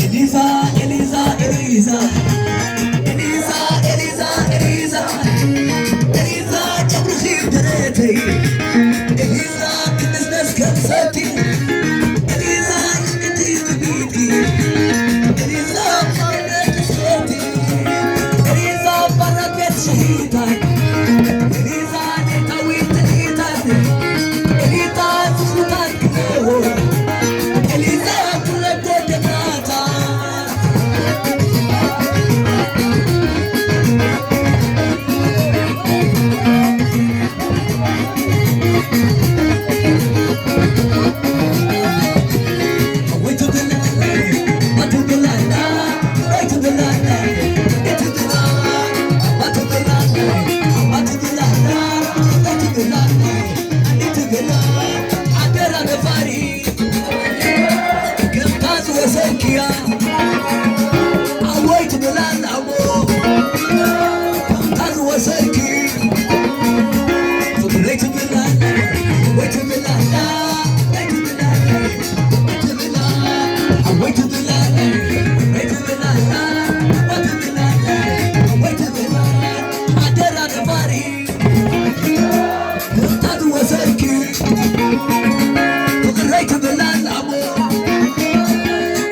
ኤሊዛ፣ ኤሊዛ፣ ኤሊዛ፣ ኤሊዛ፣ ኤሊዛ፣ ኤሊዛ፣ ኤሊዛ፣ ጨጉርኺ ደረተይ፣ ኤሊዛ፣ ክንስነስ ከም ሰቲ፣ ኤሊዛ፣ ይቅቲ ብቢቲ፣ ኤሊዛ፣ ሰቲ፣ ኤሊዛ፣ ባራት ቤት ሽሂታይ፣ ኤሊዛ፣ ሌታዊት ትርኢታት፣ ኤሊዛ፣ ዝኽርታት ክነዎ፣ ኤሊዛ፣ ኩለ ጎደናታ። ኣደራ ነፋሪ ከምታ ዝወሰድክያ ኣወይ ትብላላ እሞ ከምታ ዝወሰድኪ ፍቅረይ ትብላላ ወይ ትብላላ ወይ ትብላላ ወይ ትብላላ ወይ ትብላላ ወይ ትብላላ ወይ ትብላላ ኣደራ ነፋሪ እንታ ዝወሰድኪ ፍቅረይ ትብላላ እሞ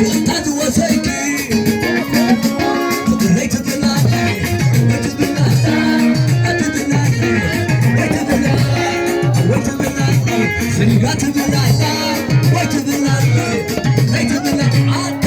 እንታ ዝወሰድኪ ፍቅረይ ትብላላ ወይ ትብላላ ወይ ትብላላ ወይ ትብላላ ወይ ትብላላ ሰሪጋ ትብላላ ወይ ትብላላ ወይ ትብላላ ኣታ